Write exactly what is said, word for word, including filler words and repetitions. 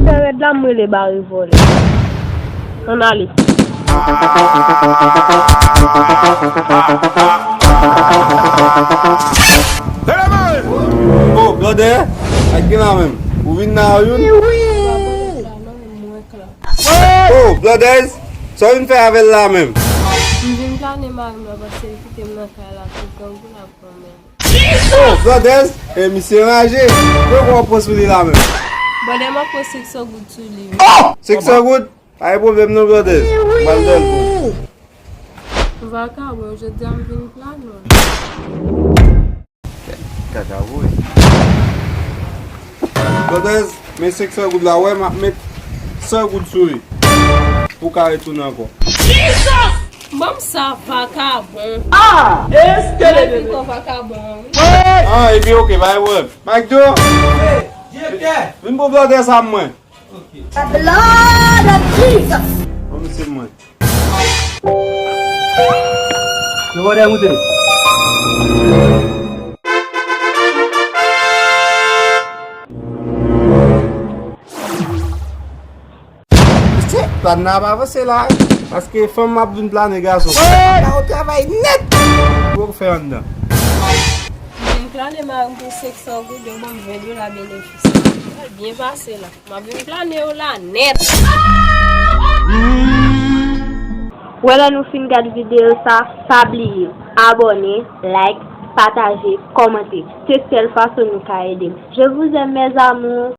Fè rèd la, m rele bare vòlè. Ann ale. Oh, blòdè, ak gen la menm. Ou vin la youn? Oh, blòdèz, sa w vin fè avè l la menm? M vin plane mari m nan paske l kite m nan kay la pou grangou l ap pran men. Oh, blòdèz, e misye raje. Mwen pran pran sou li la menm. Blòdè, m ap pran senk san goud sou li. Oh! Senk san goud? Pa gen pwoblèm non, blòdèz. M pral dòl pou ou. Vakabon, jodi a m vin plane w. Kaka voye. Blòdèz, men senk san goud la, wè, m ap met san goud sou li. Pou w ka retounen ankò. Jesus! Ban m sa, vakabon. Ah! Èske mwen vin kon vakabon an, wi. Ah, epi oke, pa gen pwoblèm. McDo! Vin pou blòdè sa mwen. The blood of Jesus! Ban m se mwen. Nou pa dè moute. Mesye, plane nan ap avanse la, paske fanm m ap vin plane gason. Fò w travay nèt pou w fè anndan. M vin plane mari m pou senk san goud, yo ban m ven dola benefis. Sa byen pase la. M ap vin plane yo la nèt. Wè lè nou fin gad videyo sa, pa bliye abòne, like, pataje, kòmante. Se sèl fason nou ka ede m. Je vous aime, mes amours.